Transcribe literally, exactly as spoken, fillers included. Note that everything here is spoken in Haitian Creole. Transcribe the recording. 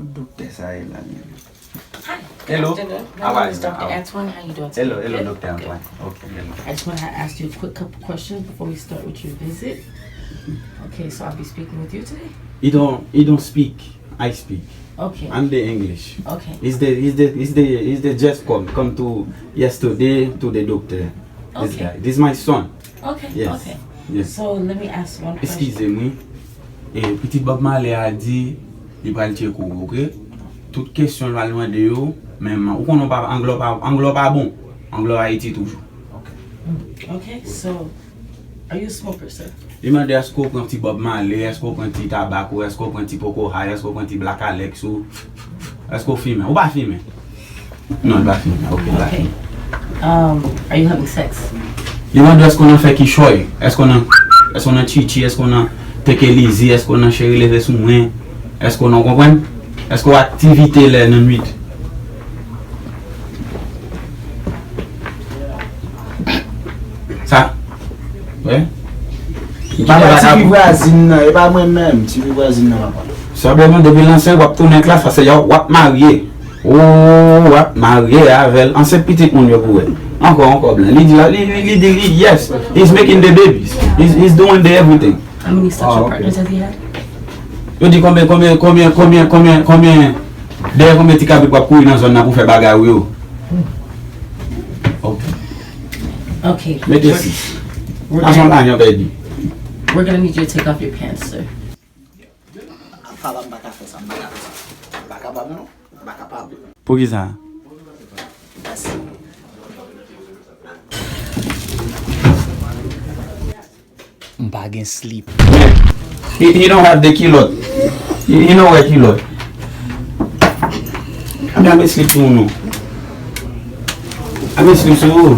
Doktè sa ye la menm. Hi. Hello. Good afternoon. My How name are is you? Doctor How- Antoine. How you doing today? Hello, hello, Good? Doctor Good. Antoine. Okay, hello. I just want to ask you a quick couple questions before we start with your visit. Okay, so I'll be speaking with you today. You don't, you don't speak. I speak. Okay. I'm the English. Okay. It's the, it's the, it's the, it's the just come, come to yesterday to the doctor. This Okay. guy. This is my son. Okay. Yes. Okay. Yes. So let me ask one question. Eskize mwen. E pitit Bob Marley a di li pral tcheke w, oke? Tout kesyon l pral mande yo, men ou konnen w pa, anglè w pa, anglè w pa bon. Anglè w Ayiti toujou. Okay. So, are you a smoker, sir? Li mande èske w pran ti Bob Marley, èske w pran ti tabako, èske w pran ti Poco High, èske w pran ti Black Alex ou èske w fimen? Ou pa fimen? Non, li pa fimen. Oke, li pa Okay. fimen. Um, are you having sex? Li mande èske w nan fè kichòy, èske w nan, èske w nan chichi, èske w nan take it easy, èske w nan cheri leve sou mwen, èske w nan, w konprann? Èske w aktivite lè nan nwit? Sa? Wi. Kiyès ti fi vwazin nan? E pa mwen menm, ti fi vwazin nan papa. Sa vle di depi l ansent w ap tounen klas, paske w ap marye. Ou w ap marye avè l, ansent pitit moun yo pou wè. Ankò, ankò blan. Li di la, li, li, li di li, yes, he's making the babies. He's, he's doing the everything. How many sexual Oh, okay. partners has he had? Yo di konbyen, konbyen, konbyen, konbyen, konbyen, konbyen, dèyè konbyen ti kabrit w ap kouri nan zòn nan pou fè bagay ou yo? Ok. Okay. Mete We're, sis. we're Asan gonna, la, yon pèdi. we're gonna need you to take off your pants, sir. Papa, m pa ka fè sa, m pa ka fè sa. M pa kapab non, m pa kapab. Poukisa? Paske m pa gen slip. He, he don't have the kilot. He, he no wear kilot. Ami, ami slip sou nou. Ami slip sou ou.